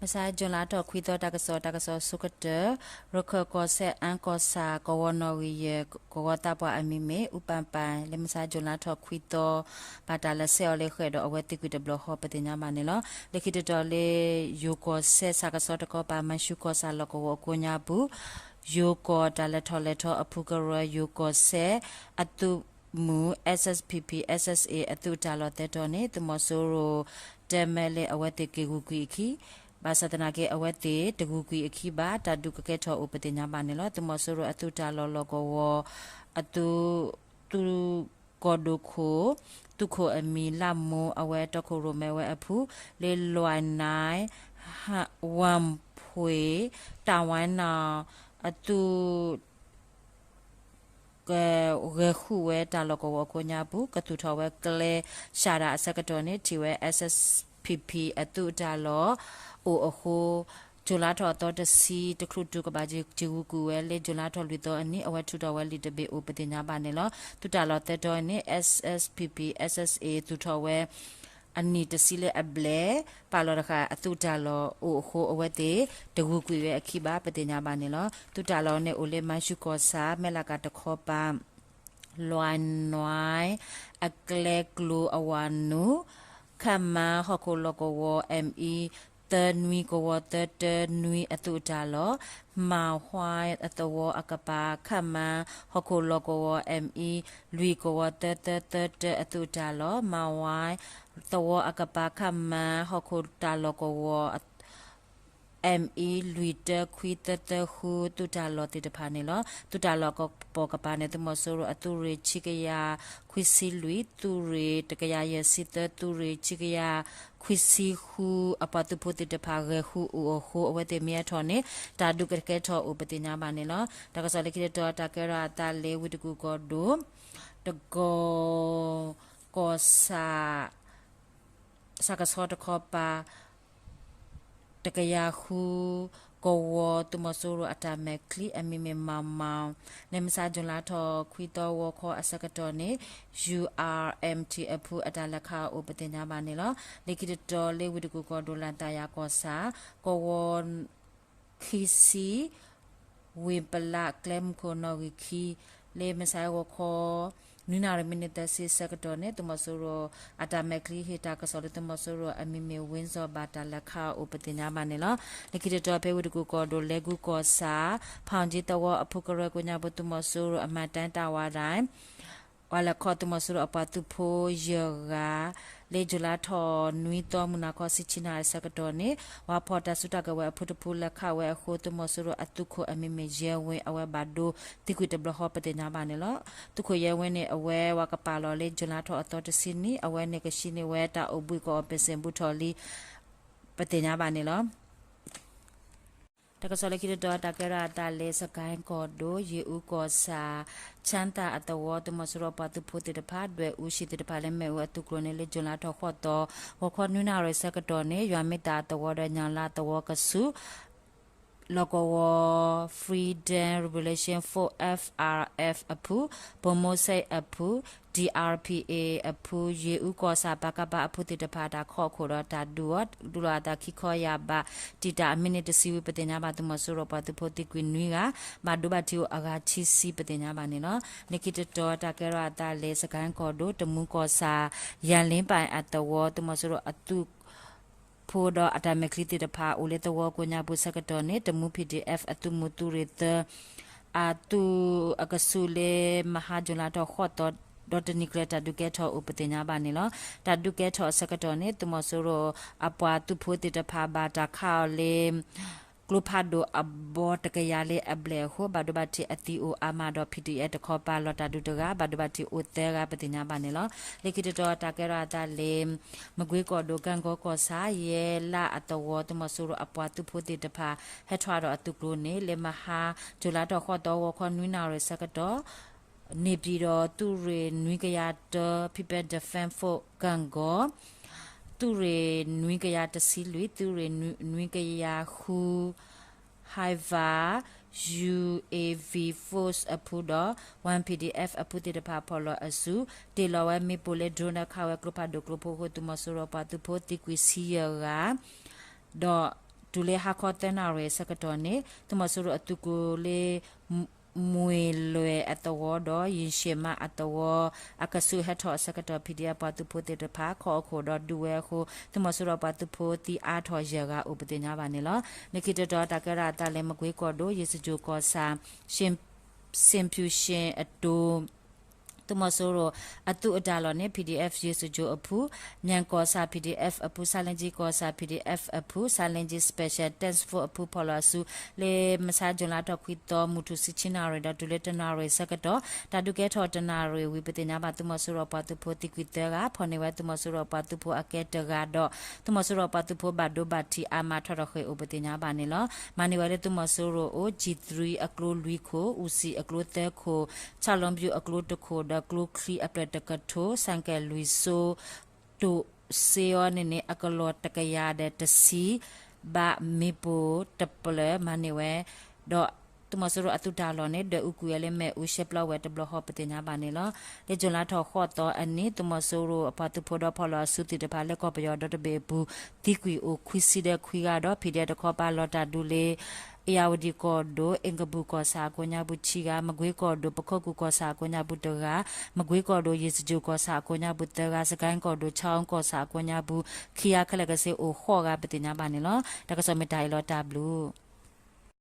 မဆါ June လါထီၣ်ခွံသီ တၢ်ကစီၣ် တၢ်ကစီၣ်ဆိကတၢၢ်, ရခၢၣ်ကီၢ်စဲၣ် အၣ်ကီၢ်ဆၣ် ကဝီၤနီၣ်ဂံၢ်ယဲၢ် ကဝီၤသးပှၢ်အမံၤမ့ၢ် အူပၣ်ပၣ် လၢမဆါ June လါထီၣ်ခွံသီ ဘၣ်တၢ်လဲၤဆဲးအီၤလၢဃဲးဒီးအဝဲသံကွံာ်တဘျီဃီ ပသ့ၣ်ညါဘၣ်န့ၣ်လီၤ. လၢခံတတီၤလၢ ယိၤကီၢ်စဲၣ် ဆၣ်ကဆီတခီပၤ မၤဆူၣ်ကီၢ်ဆၣ်လီၢ်ကဝီၤအကိးညါပူၤ ယိၤကီၢ်တၢ်လဲၤထီၣ်လဲၤထီအဖုကရၢ ယိၤကီၢ်စဲၣ်အသုးမုၢ် SSPP SSA အသုးတၢ်လီၢ်သၢတီၤန့ၣ် သုးမီၤစိရိၤ တဲမဲလၢအဝဲသ့ၣ်က့ၤဂုာ်ကွံာ်အခံ ဘၣ်ဆၣ်သနာ်က့ အဝဲသ့ၣ်တဂုာ်ကွံာ်အခံဘၣ် တၢ်ဒုးကကဲထီၣ်အိၣ်ပသ့ၣ်ညါဘၣ်န့ၣ်လီၤ. သုးမီၤစိရိၤအသုးတၢ်လီၢ်လီၢ်ကဝီၤ အသုး သုးကီၢ်ဒိၣ်ခိၣ် သုးခိၣ်အမံၤလၢ်မိၢ် အဝဲတီခိၣ်ရိၣ်မဲဝဲအဖု လၢလွဲၢ်နၢ် ဝၣ်ဖှ့ၣ် တၢ်ဝါနီၣ် အသုး ကဂဲၤဃုာ်ဝဲတၢ်လီၢ်ကဝီၤအကိးညါပူၤ ကသူၣ်ထီၣ်ဝဲကျဲ ရှၣ်ဒၣ်အဆၢကတီၢ်န့ၣ် ထံၣ်ဝဲ SSPP အသုးတၢ်လီၢ် အိၣ်အဃိ June လါထီၣ်အသီတဆံ တချုးတုၤကဘၣ်က့ၤဂုာ်ကွံာ်ဝဲလၢ June လါထီၣ်လွံၢ်သီအနံၤ အဝဲထုးထီၣ်ဝဲလံာ်တဘ့ၣ်အိၣ်ပသ့ၣ်ညါဘၣ်န့ၣ်လီၤ. သုးတၢ်လီၢ်သၢတီၤန့ၣ် SSPP SSA သူၣ်ထီၣ်ဝဲ အနံၣ်တဆံလၢအဘျဲၣ် ပာ်လီၤတဃာ်အသုးတၢ်လီၢ်အိၣ်အဃိ အဝဲသ့ၣ်တဂုာ်ကွံာ်ဝဲအခံဘၣ် ပသ့ၣ်ညါဘၣ်န့ၣ်လီၤ. သုးတၢ်လီၢ်န့ၣ်အိၣ်လၢ မၤဆူၣ်ကီၢ်ဆၣ် မဲၢ်လးကၤတခီပၤ လွဲၢ်နွဲၣ် အကျဲကျိၤအဝၤနုာ် ခမၣ် ဟီၣ်ခိၣ်လီၢ်ကဝီၤ ME သၢနွံ ကဝီၤသၢတၢနွံအသုးတၢ်လီၢ်, မၢ်ဝါသဝီအကပၤ ခမၣ် ဟီၣ်ခိၣ်လီၢ်ကဝီၤ ME လွံၢ် ကဝီၤသၢသၢသၢတၢအသုးတၢ်လီၢ်, မၢ်ဝါသဝီအကပၤ ခမၣ် ဟီၣ်ခိၣ်တၢ်လီၢ်ကဝီၤ ME လွံၢ်တၢခွံသၢသၢဃု သုးတၢ်လီၢ်သ့ၣ်တဖၣ်န့ၣ်လီၤ. သုးတၢ်လီၢ်ကပိာ်ကပၤန့ၣ် သုးမီၤစိရိၤအသုးရ့ၣ် ဆံကယၤခွံဆံလွံၢ်, သုးရ့ၣ်တကယၤယဲၢ်ဆံသၢ, သုးရ့ၣ်ဆံကယၤခွံဆံဃု အပှၤသုးဖိသ့ၣ်တဖၣ် ဂဲၤဃုာ်အိၣ်အဃိ အဝဲသ့ၣ်မ့ၢ်ဟဲထီၣ်န့ၣ် တၢ်ဒုးကကဲထီၣ်အိၣ်ပသ့ၣ်ညါဘၣ်န့ၣ်လီၤ. တၢ်ကစီၣ်လၢခံတတီၤ တၢ်ကဲထီၣ်အသးလၢ ဝ့ၢ်တကူၣ်ကီၢ်ဒိၣ် တကီၢ် ကီၢ်ဆၣ် ဆၣ်ကဆီတခီပၤ တကယၤဃု ကဝီၤ သုးမီၤစိရိၤအတၢ်မဲာ်ချံ အမံၤမ့ၢ် မၤမၤ လၢမဆါ June လါထီၣ်ခွံသီ ဂီၤခီအဆၢကတီၢ်န့ၣ် URMT အဖုအတၢ်လဲၤခးအိၣ်ပသ့ၣ်ညါဘၣ်န့ၣ်လီၤ. လၢခံတတီၤလၢ ဝ့ၢ်တကူၣ်ကီၢ်ဒိၣ် လၣ်သၣ်ယၤကီၢ်ဆၣ် ကဝီၤ ခံဆံ ဝ့ၢ်ပလး ကျဲမုၢ်ခိၣ်နီၣ်ဂံၢ်ခံ လၢမဆါဂီၤခီ နွံနၣ်ရံၣ်မံးနံးသၢဆံအဆၢကတီၢ်န့ၣ် သုးမီၤစိရိၤအတၢ်မဲာ်ချံဟ့ၣ်တၢ်ကစီၣ်လၢ သုးမီၤစိရိၤအမံၤမ့ၢ် ဝ့ၣ်စီၤ ဘၣ်တၢ်လဲၤခးအိၣ်ပသ့ၣ်ညါဘၣ်န့ၣ်လီၤ. လၢခံတတီၤဖဲဝ့ၢ်တကူၣ်ကီၢ်ဒိၣ် လဲၤကူကီၢ်ဆၣ် ဖီၣ်ကၠံသဝီအဖုကရၢကိးညါပူၤ သုးမီၤစိရိၤအမၤတၢ်တၢ်ဝါဒၣ် ပှၤလဲၤခီသုးမီၤစိရိၤအပှၤသုးဖိယဲၢ်ဂၤ လၢ June လါထီၣ်နွံသီ မုၢ်နၤခီ ဆံဆံနၣ်ရံၣ်အဆၢကတီၢ်န့ၣ် ပှၤဖီၣ်တၢ်စုတၢ်ကဝဲၤအဖုတဖုလဲၤခးဝဲအဃိ သုးမီၤစိရိၤအသုးခိၣ်အမံၤမ့ၢ် ယဲဝ့ၣ် အဝဲဘၣ်ဒိသံကွံာ်တဘျီဃီပသ့ၣ်ညါဘၣ်န့ၣ်လီၤ. သုးခိၣ်ယဲဝ့ၣ်န့ၣ် အဝဲဝၤကပာ်လီၤလၢ June လါထီၣ်အသီတဆံနံၤ အဝဲန့ၣ်ကဆှံန့ၢ်ဝဲတၢ်အိၣ်ဘှံးကီၢ်အ ပစ့ၣ် ဘူးထီၣ်လံ ပသ့ၣ်ညါဘၣ်န့ၣ်လီၤ. တၢ်ကစီၣ်လၢခံတတီၤ တၢ်ကဲထီၣ်အသးလၢ စကဲၣ်ကီၢ်ဒိၣ် ယ့ၣ်အူကီၢ်ဆၣ် ဆၣ်သၣ်အသဝီ သုးမီၤစိရိၤပှၤသုးဖိသ့ၣ်တဖၣ် ဒွဲၣ်အူဟံၣ်သ့ၣ်တဖၣ်လၢမ့ၣ်အူအသုးကျိၤန့ၣ် လၢ June လါထီၣ်ဃိးသီ ဂီၤခီနွံနၣ်ရံၣ်ဆၢကတီၢ်န့ၣ် ယွၤမ့ၢ်သးအသဝီဒီး ညၣ်လါအသဝီကဆူး လီၢ်ကဝီၤ Freedom Revolution Force FRF အဖု, ဗိုလ်မှူးစိန် အဖု, DRPA အဖု, ယ့ၣ်အူကီၢ်ဆၣ် ပကဖ အဖုသ့ၣ်တဖၣ် တၢ်ခိးခိၣ်ဒီးတၢ်ဒုးအီၤ ဒုးလီၤအသးခံခီယၢ်ဘး တံာ်တာ်အမံးနံးတဆံဝံၤ ပသ့ၣ်ညါဘၣ် သုးမီၤစိရိၤပှၤသုးဖိသံကွံာ်နွံဂၤ, ဘၣ်ဒိဘၣ်ထံးအိၣ်အဂၤခံဆံ ပသ့ၣ်ညါဘၣ်န့ၣ်လီၤ. လၢခံတတီၤ တၢ်ကဲထီၣ်အသးလၢ စကဲၣ်ကီၢ်ဒိၣ် တမူကီၢ်ဆၣ် ယၣ်လ့ပၢၣ်အသဝီ သုးမီၤစိရိၤအသုး ဖိဒီးအတၢ်မဲာ်ချံသ့ၣ်တဖၣ် အိၣ်လၢသဝီကိးညါပူၤဆၢကတီၢ်န့ၣ် တမူ PDF အသုးမုၢ်သုးရ့ၣ်သၢ အသုးအကဆူးလၢမဟါ June လါထီၣ်ဃိးသီ ဒီတနံၤကျၢၤ တၢ်ဒုးကဲထီၣ်အိၣ်ပသ့ၣ်ညါဘၣ်န့ၣ်လီၤ. တၢ်ဒုးကဲထီၣ်အဆၢကတီၢ်န့ၣ် သုးမီၤစိရိၤအပှၤသုးဖိသ့ၣ်တဖၣ် ဘၣ်တၢ်ခးအီၤလၢ ကျိဖးဒိၣ်အဘီတကယၤလၢအဘျဲၣ်အဃိ ဘၣ်ဒိဘၣ်ထံးအသံအိၣ်အါမးဒီး PDF တခီပၤ လီၤတၢ်ဒုးတဂၤ ဘၣ်ဒိဘၣ်ထံးအိၣ်သၢဂၤ ပသ့ၣ်ညါဘၣ်န့ၣ်လီၤ. လၢခံတတီၤ တၢ်ကဲထီၣ်အသးလၢ မကွ့ကီၢ်ဒိၣ် ကၣ်ကီကီၢ်ဆၣ် ယဲလၢ်အသဝီ သုးမီၤစိရိၤအပှၤသုးဖိသ့ၣ်တဖၣ် ဟဲထီၣ်ဒီးအသုးကျိၤန့ၣ် လၢမဟါ June လါထီၣ်ဃိးသီ ဂီၤခီနွံနၣ်ရံၣ်ဆၢကတီၢ် န့ၣ်ပၠံၣ်ဒီးသုးရ့ၣ်နွံကယၤတၢ People Defense Force ကၣ်ကီ, သုးရ့ၣ်နွံကယၤတဆံလွံၢ်, သုးရ့ၣ်နွံကယၤဃု Hiver UAV Force အဖုဒီး One PDF အဖုသ့ၣ်တဖၣ် ဖီၣ်လီၤအစု တ့ၢ်လီၤဝဲမ့ၣ်ပိၢ်လၢ drone ဒီးခးဝဲကျိဖးဒိၣ်ကျိဖိအဃိ သုးမီၤစိရိၤပှၤသုးဖိသံကွံာ်ဆံယဲၢ်ဂၤ ဒီး တုၤလၢဟါခီသၢနၣ်ရံၣ်အဆၢကတီၢ်န့ၣ် သုးမီၤစိရိၤအသုးကျိၤလၢ မွ့ၢ်လွဲၢ်အသဝီဒီး ယံၤၡ့ၣ်မးအသဝီ အကဆူးဟဲထီၣ်အဆၢကတီၢ် ပီၣ်ဒံၣ်အပှၤသုးဖိသ့ၣ်တဖၣ် ခိးအခိၣ်ဒီးဒုးဝဲအဃိ သုးမီၤစိရိၤအပှၤသုးဖိသံအါထီၣ်ယဲၢ်ဂၤအိၣ်ပသ့ၣ်ညါဘၣ်န့ၣ်လီၤ. လၢခံတတီၤတၢ်ကဲထီၣ်အသးလၢ မကွ့ကီၢ်ဒိၣ် ယ့ၣ်စကၠိၣ်ကီၢ်ဆၣ် စ့ၣ်ဖၠူၣ်ရှ့ၣ်အတိၤ သုးမီၤစိရိၤအသုးအတၢ်လီၢ်န့ၣ် ပီၣ်ဒံၣ်အ့ၣ်ဖၠူၣ် ယ့ၣ်စကၠိၣ်အဖု, မၠဲၣ်ကီၢ်ဆၣ် ပီၣ်ဒံၣ်အ့ၣ်ဖၠူၣ်အဖု, ဆါလ့ကၠံကီၢ်ဆၣ် ပီၣ်ဒံၣ်အ့ၣ်ဖၠူၣ်အဖု, ဆါလ့ကၠံ Special Task Force အဖု ဖီၣ်လီၤအစု လၢမဆါ ကၠူၤလါထီၣ်ခွံသီ မုၢ်ထူၣ်ဆံဆံနၣ်ရံၣ်ဒီးတုၤလၢတနၣ်ရံၣ်အဆၢကတီၢ် တၢ်ဒုးကဲထီၣ်တနၣ်ရံၣ်ဝံၤ ပသ့ၣ်ညါဘၣ် သုးမီၤစိရိၤအပှၤသုးဖိသံကွံာ်သၢဂၤ ဖီၣ်န့ၢ်ဝဲသုးမီၤစိရိၤအပှၤသုးဖိအကဲတဂၤဒီး သုးမီၤစိရိၤအပှၤသုးဖိဘၣ်ဒိဘၣ်ထံးအါမးထီၣ်ထီၣ်ဃ့ၢ်အိၣ်ပသ့ၣ်ညါဘၣ်န့ၣ်လီၤ. မၤန့ၢ်ဝဲလၢသုးမီၤစိရိၤအိၣ် G three အကျိလွံၢ်ခိၣ်, အူစံၣ်အကျိသၢခိၣ်, ဆၣ်လီဘျူးအကျိတခိၣ်ဒီးကျိချံအဖျၢၣ်တကထိ, စၣ်ကဲၣ်လွံၢ်စိ တိၣ်စ့အီၤန့ၣ်န့ၣ် အကလီၢ်တကယၤဒီးတဆံ, ဘၣ်မ့ၣ်ပိၢ်တဖျၢၣ်မၤန့ၢ်ဝဲ ဒီးသုးမီၤစိရိၤအသုးတၢ်လီၢ်န့ၣ် ဒွဲၣ်အူကွံာ်ဝဲလၢမ့ၣ်အူရှဲပျီဝဲတဘျီဃီပသ့ၣ်ညါဘၣ်န့ၣ်လီၤ. လၢကၠူၤလါထီၣ်ဃိးသီအနံၤ သုးမီၤစိရိၤအပှၤသုးဖိဒီးဖီၣ်လီၤအစုသ့ၣ်တဖၣ်လၢကီၢ်ပယီၤဒီတဘ့ၣ်အပူၤ သံကွံာ်အိၣ်ခွံဆံဒီးခွံဂၤဒီး ဖံးဒဲးတခီပၤလီၤတၢ်ဒုးလၢ အ့ၣ်ယၣ်ဝတံၣ်ကီၢ်ဒိၣ် အ့ၣ်ကဘူၣ်ကီၢ်ဆၣ်အကိးညါပူၤခံဂၤ, မကွ့ကီၢ်ဒိၣ် ပခိၣ်ကူၣ်ကီၢ်ဆၣ်အကိးညါပူၤတဂၤ, မကွ့ကီၢ်ဒိၣ် ယ့ၣ်စကၠိၣ်ကီၢ်ဆၣ်အကိးညါပူၤသၢဂၤ, စကဲၣ်ကီၢ်ဒိၣ် ခၠၣ်အူကီၢ်ဆၣ်အကိးညါပူၤခံဂၤ ခဲလၢာ်ကဆ့အိၣ်ဃိးဂၤပသ့ၣ်ညါဘၣ်န့ၣ်လီၤ. တၢ်ကစီၣ်မ့ၢ်တၢ်အံၤလီၤ တၢ်ဘျုး